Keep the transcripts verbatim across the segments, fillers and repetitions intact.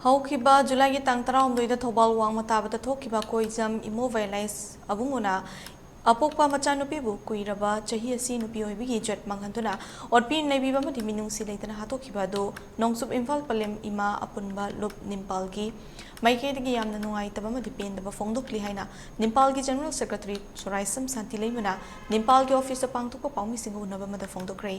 ꯍꯧꯈꯤꯕ ꯖꯨꯂꯥꯏꯒꯤ ꯇꯥꯡ ꯇꯔꯥꯍꯨꯝꯗꯣꯏꯗ ꯊꯧꯕꯥꯜ ꯋꯥꯡꯃ ꯇꯥꯕꯗ ꯊꯣꯛꯈꯤꯕ ꯀꯣꯏꯖꯝ ꯏꯃꯣ ꯚꯥꯏꯂꯥꯏꯁ ꯑꯕꯨꯡꯉꯣꯅ ꯑꯄꯣꯛꯄ ꯃꯆꯥꯅꯨꯄꯤꯕꯨ ꯀꯨꯏꯔꯕ ꯆꯍꯤ ꯑꯁꯤ ꯅꯨꯄꯤ ꯑꯣꯏꯕꯒꯤ ꯖꯠ ꯃꯥꯡꯍꯟꯗꯨꯅ ꯑꯣꯠꯄꯤ ꯅꯩꯕꯤꯕ ꯑꯃꯗꯤ ꯃꯤꯅꯨꯡꯁꯤ ꯂꯩꯇꯅ ꯍꯥꯠꯇꯣꯛꯈꯤꯕ ꯑꯗꯨ ꯅꯣꯡꯆꯨꯞ ꯏꯝꯐꯥꯜ ꯄꯂꯦꯝ ꯏꯃꯥ ꯑꯄꯨꯟꯕ ꯂꯨꯞ ꯅꯤꯝꯄꯥꯜꯒꯤ ꯃꯥꯏꯀꯩꯗꯒꯤ ꯌꯥꯝꯅ ꯅꯨꯡꯉꯥꯏꯇꯕ ꯑꯃꯗꯤ ꯄꯦꯟꯗꯕ ꯐꯣꯡꯗꯣꯛꯂꯤ ꯍꯥꯏꯅ ꯅꯤꯝꯄꯥꯜꯒꯤ ꯖꯦꯅꯔꯦꯜ ꯁꯦꯀ꯭ꯔꯦꯇꯔꯤ ꯁꯣꯔꯥꯏꯁꯝ ꯁꯥꯟꯇꯤ ꯂꯩꯃꯅ ꯅꯤꯝꯄꯥꯜꯒꯤ ꯑꯣꯐꯤꯁꯇ ꯄꯥꯡꯊꯣꯛꯄ ꯄꯥꯎꯃꯤꯁꯤꯡꯒ ꯎꯅꯕ ꯑꯃꯗ ꯐꯣꯡꯗꯣꯛꯈ꯭ꯔꯦ꯫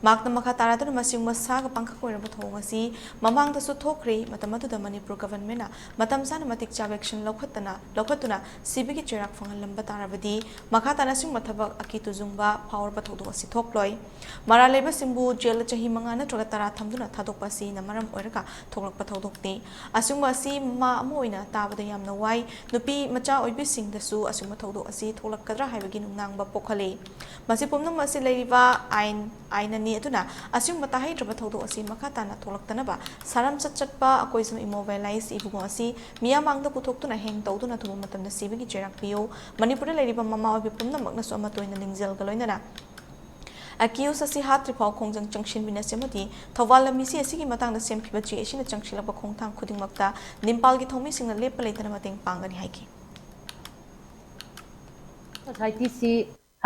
ꯃꯍꯥꯛꯅ ꯃꯈꯥ ꯇꯥꯔꯗꯨꯅ ꯃꯁꯤꯒꯨꯝꯕ ꯁꯥꯒ ꯄꯥꯡꯈꯛ ꯑꯣꯏꯔꯕ ꯊꯧꯑꯣꯡ ꯑꯁꯤ ꯃꯃꯥꯡꯗꯁꯨ ꯊꯣꯛꯈ꯭ꯔꯦ꯫ ꯃꯇꯝ ꯑꯗꯨꯗ ꯃꯅꯤꯄꯨꯔ ꯒꯚꯔꯟꯃꯦꯟꯠꯅ ꯃꯇꯝ ꯆꯥꯅ ꯃꯇꯤꯛ ꯆꯥꯕ ꯑꯦꯛꯁꯟ ꯂꯧꯈꯠꯇꯅ, ꯂꯧꯈꯠꯇꯨꯅ ꯁꯤꯕꯒꯤ ꯆꯩꯔꯥꯛ ꯐꯪꯍꯜꯂꯝꯕ ꯇꯥꯔꯕꯗꯤ ꯃꯈꯥ ꯇꯥꯅ ꯑꯁꯤꯒꯨꯝꯕ ꯊꯕꯛ ꯑꯀꯤ ꯇꯨꯖꯨꯡꯕ ꯐꯥꯎꯔꯕ ꯊꯧꯗꯣꯛ ꯑꯁꯤ ꯊꯣꯛꯂꯣꯏ꯫ ꯃꯔꯥꯜ ꯂꯩꯕꯁꯤꯡꯕꯨ ꯖꯦꯜꯗ ꯆꯍꯤ ꯃꯉꯥ ꯅꯠꯇ꯭ꯔꯒ ꯇꯔꯥ ꯊꯝꯗꯨꯅ ꯊꯥꯗꯣꯛꯄ ꯑꯁꯤꯅ ꯃꯔꯝ ꯑꯣꯏꯔꯒ ꯊꯣꯛꯂꯛꯄ ꯊꯧꯗꯣꯛꯅꯤ꯫ ꯑꯁꯤꯒꯨꯝꯕ ꯑꯁꯤ ꯃꯃꯥ ꯑꯃ ꯑꯣꯏꯅ ꯇꯥꯕꯗ ꯌꯥꯝꯅ ꯋꯥꯏ꯫ ꯅꯨꯄꯤ ꯃꯆꯥ ꯑꯣꯏꯕꯤꯁꯤꯡꯗꯁꯨ ꯑꯁꯤꯒꯨꯝꯕ ꯊꯧꯗꯣꯛ ꯑꯁꯤ ꯊꯣꯛꯂꯛꯀꯗ꯭ꯔꯥ ꯍꯥꯏꯕꯒꯤ ꯅꯨꯡꯅꯥꯡꯕ ꯄꯣꯛꯍꯜꯂꯤ꯫ ꯃꯁꯤ ꯄꯨꯝꯅꯃꯛ ꯑꯁꯤ ꯂꯩꯔꯤꯕ ꯑꯥꯏꯟ, ꯑꯥꯏꯟꯅꯅꯤ꯫ ꯑꯗꯨꯅ ꯑꯁꯤꯒꯨꯝꯕ ꯇꯥꯍꯩꯗ꯭ꯔꯕ ꯊꯧꯗꯣꯛ ꯑꯁꯤ ꯃꯈꯥ ꯇꯥꯅ ꯊꯣꯛꯂꯛꯇꯅꯕ ꯁꯥꯔꯝ ꯆꯠ ꯆꯠꯄ ꯑꯩꯈꯣꯏꯁꯨ ꯏꯃꯣ ꯚꯥꯏꯂꯥꯏꯁ ꯏꯕꯨꯡꯉꯣ ꯑꯁꯤ ꯃꯤꯌꯥꯝ ꯃꯥꯡꯗ ꯄꯨꯊꯣꯛꯇꯨꯅ ꯍꯦꯡ ꯇꯧꯗꯨꯅ ꯑꯊꯨꯕ ꯃꯇꯝꯗ ꯁꯤꯕꯒꯤ ꯆꯩꯔꯥꯛ ꯄꯤꯌꯨ꯫ ꯃꯅꯤꯄꯨꯔꯗ ꯂꯩꯔꯤꯕ ꯃꯃꯥ ꯑꯣꯏꯕꯤ ꯄꯨꯝꯅꯃꯛꯅꯁꯨ ꯑꯃꯠꯇ ꯑꯣꯏꯅ ꯂꯤꯡꯖꯦꯜꯒ ꯂꯣꯏꯅꯅ ꯑꯦꯀ꯭ꯌꯨꯁ ꯑꯁꯤ ꯍꯥꯠꯇ꯭ꯔꯤꯐꯥꯎ ꯈꯣꯡꯖꯪ ꯆꯪꯁꯤꯟꯃꯤꯟꯅꯁꯤ ꯑꯃꯗꯤ ꯊꯧꯕꯥꯜ ꯂꯝꯕꯤꯁꯤ ꯑꯁꯤꯒꯤ ꯃꯇꯥꯡꯗ ꯁꯦꯝꯈꯤꯕ ꯆꯦ ꯑꯁꯤꯅ ꯆꯪꯁꯤꯜꯂꯛꯄ ꯈꯣꯡꯊꯥꯡ ꯈꯨꯗꯤꯡꯃꯛꯇ ꯅꯤꯝꯄꯥꯜꯒꯤ ꯊꯧꯃꯤꯁꯤꯡꯅ ꯂꯦꯞꯄ ꯂꯩꯇꯅ ꯃꯇꯦꯡ ꯄꯥꯡꯒꯅꯤ ꯍꯥꯏꯈꯤ꯫ ꯁꯣꯁꯥꯏꯇꯤꯁꯤ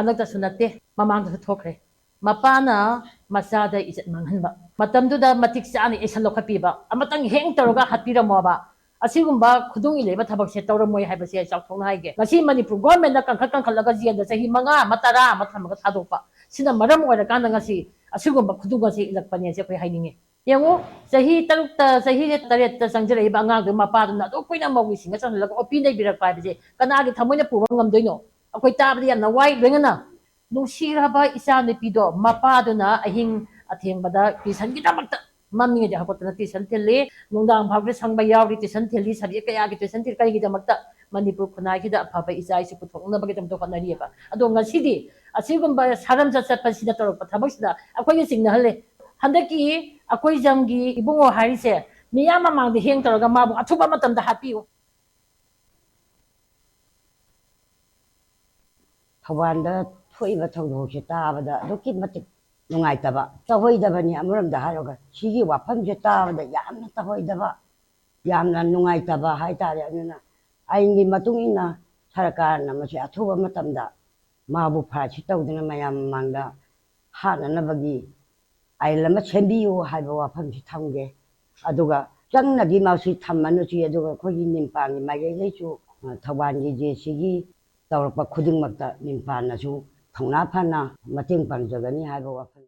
ꯍꯟꯗꯛꯇꯁꯨ ꯅꯠꯇꯦ, ꯃꯃꯥꯡꯗꯁꯨ ꯊꯣꯛꯈ꯭ꯔꯦ꯫ ꯃꯄꯥꯅ ꯃꯆꯥꯗ ꯏꯖꯠ ꯃꯥꯡꯍꯟꯕ, ꯃꯇꯝꯗꯨꯗ ꯃꯇꯤꯛ ꯆꯥꯅ ꯑꯦꯛꯁꯟ ꯂꯧꯈꯠꯄꯤꯕ, ꯑꯃꯇꯪ ꯍꯦꯡ ꯇꯧꯔꯒ ꯍꯥꯠꯄꯤꯔꯝꯃꯣꯕ, ꯑꯁꯤꯒꯨꯝꯕ ꯈꯨꯗꯣꯡ ꯏꯂꯩꯕ ꯊꯕꯛꯁꯦ ꯇꯧꯔꯝꯃꯣꯏ ꯍꯥꯏꯕꯁꯦ ꯆꯥꯎꯊꯣꯛꯅ ꯍꯥꯏꯒꯦ꯫ ꯉꯁꯤ ꯃꯅꯤꯄꯨꯔ ꯒꯣꯔꯃꯦꯟꯅ ꯀꯟꯈꯠ ꯀꯟꯈꯠꯂꯒ ꯖꯦꯜꯗ ꯆꯍꯤ ꯃꯉꯥ ꯑꯃ, ꯇꯔꯥ ꯑꯃ ꯊꯝꯃꯒ ꯊꯥꯗꯣꯛꯄ, ꯁꯤꯅ ꯃꯔꯝ ꯑꯣꯏꯔꯀꯥꯟꯗ ꯉꯁꯤ ꯑꯁꯤꯒꯨꯝꯕ ꯈꯨꯗꯣꯡ ꯑꯁꯤ ꯏꯜꯂꯛꯄꯅꯦꯁꯦ ꯑꯩꯈꯣꯏ ꯍꯥꯏꯅꯤꯡꯉꯤ꯫ ꯌꯦꯡꯉꯨ, ꯆꯍꯤ ꯇꯔꯨꯛꯇ, ꯆꯍꯤ ꯇꯔꯦꯠꯇ ꯆꯪꯖꯔꯛꯏꯕ ꯑꯉꯥꯡꯗꯨ ꯃꯄꯥꯗꯨꯅ ꯑꯗꯨꯛ ꯀꯨꯏꯅ ꯃꯧꯒꯤ ꯁꯤꯡꯒ ꯆꯪꯍꯜꯂꯒ ꯑꯣꯠꯄꯤ ꯅꯩꯕꯤꯔꯛꯄ ꯍꯥꯏꯕꯁꯦ ꯀꯅꯥꯒꯤ ꯊꯃꯣꯏꯅ ꯄꯨꯕ ꯉꯝꯗꯣꯏꯅꯣ? ꯑꯩꯈꯣꯏ ꯇꯥꯕꯗ ꯌꯥꯝꯅ ꯋꯥꯏ꯫ ꯂꯣꯏꯅꯅ ꯅꯨꯡꯁꯤꯔꯕ ꯏꯆꯥ ꯅꯨꯄꯤꯗꯣ ꯃꯄꯥꯗꯨꯅ ꯑꯍꯤꯡ ꯑꯊꯦꯡꯕꯗ ꯇ꯭ꯌꯨꯁꯟꯒꯤꯗꯃꯛꯇ ꯃꯝꯃꯤꯉꯩꯗ ꯍꯧꯒꯠꯇꯅ ꯇ꯭ꯌꯨꯁꯟ ꯊꯤꯜꯂꯤ, ꯅꯨꯡꯗꯥꯡ ꯐꯥꯎꯕ ꯁꯪꯕ ꯌꯥꯎꯔꯤ, ꯇ꯭ꯌꯨꯁꯟ ꯊꯤꯜꯂꯤ, ꯁꯕꯖꯦꯛ ꯀꯌꯥꯒꯤ ꯇ꯭ꯌꯨꯁꯟ ꯊꯤꯜꯂꯤ꯫ ꯀꯔꯤꯒꯤꯗꯃꯛꯇ? ꯃꯅꯤꯄꯨꯔ ꯈꯨꯟꯅꯥꯏꯁꯤꯗ ꯑꯐꯕ ꯏꯆꯥ ꯏꯁꯨ ꯄꯨꯊꯣꯛꯅꯕꯒꯤꯗꯃꯛꯇ ꯍꯣꯠꯅꯔꯤꯑꯕ꯫ ꯑꯗꯣ ꯉꯁꯤꯗꯤ ꯑꯁꯤꯒꯨꯝꯕ ꯁꯥꯔꯝ ꯆꯠ ꯆꯠꯄꯁꯤꯅ ꯇꯧꯔꯛꯄ ꯊꯕꯛꯁꯤꯗ ꯑꯩꯈꯣꯏꯒ ꯆꯤꯡꯅꯍꯜꯂꯦ꯫ ꯍꯟꯗꯛꯀꯤ ꯑꯩꯈꯣꯏ ꯖꯝꯒꯤ ꯏꯕꯨꯡꯉꯣ ꯍꯥꯏꯔꯤꯁꯦ ꯃꯤꯌꯥꯝ ꯃꯃꯥꯡꯗ ꯍꯦꯡ ꯇꯧꯔꯒ ꯃꯥꯕꯨ ꯑꯊꯨꯕ ꯃꯇꯝꯗ ꯍꯥꯠꯄꯤꯌꯨ꯫ ꯊꯧꯕꯥꯜꯗ ꯊꯣꯛꯏꯕ ꯊꯧꯗꯣꯛꯁꯦ ꯇꯥꯕꯗ ꯑꯗꯨꯛꯀꯤ ꯃꯇꯤꯛ ꯅꯨꯡꯉꯥꯏꯇꯕ, ꯇꯧꯍꯩꯗꯕꯅꯤ꯫ ꯑꯃꯔꯣꯝꯗ ꯍꯥꯏꯔꯒ ꯁꯤꯒꯤ ꯋꯥꯐꯝꯁꯦ ꯇꯥꯕꯗ ꯌꯥꯝꯅ ꯇꯧꯍꯩꯗꯕ, ꯌꯥꯝꯅ ꯅꯨꯡꯉꯥꯏꯇꯕ ꯍꯥꯏꯇꯥꯔꯦ꯫ ꯑꯗꯨꯅ ꯑꯥꯏꯟꯒꯤ ꯃꯇꯨꯡ ꯏꯟꯅ ꯁꯔꯀꯥꯔꯅ ꯃꯁꯤ ꯑꯊꯨꯕ ꯃꯇꯝꯗ ꯃꯥꯕꯨ ꯐꯥꯁꯤ ꯇꯧꯗꯨꯅ ꯃꯌꯥꯝ ꯃꯃꯥꯡꯗ ꯍꯥꯠꯅꯅꯕꯒꯤ ꯑꯥꯏꯟ ꯑꯃ ꯁꯦꯝꯕꯤꯌꯨ ꯍꯥꯏꯕ ꯋꯥꯐꯝꯁꯤ ꯊꯝꯒꯦ꯫ ꯑꯗꯨꯒ ꯆꯪꯅꯗꯤ ꯃꯁꯤ ꯊꯝꯃꯅꯨꯁꯤ꯫ ꯑꯗꯨꯒ ꯑꯩꯈꯣꯏꯒꯤ ꯅꯤꯡꯄꯥꯡꯒꯤ ꯃꯥꯏꯀꯩꯗꯒꯤꯁꯨ, ꯑ, ꯊꯧꯕꯥꯜꯒꯤ ꯖꯦ ꯁꯤꯒꯤ ꯇꯧꯔꯛꯄ ꯈꯨꯗꯤꯡꯃꯛꯇ ꯅꯤꯡꯄꯥꯟꯅꯁꯨ ꯊꯧꯅꯥ ꯐꯅ ꯃꯇꯦꯡ ꯄꯥꯡꯖꯒꯅꯤ ꯍꯥꯏꯕ ꯋꯥꯐꯝ꯫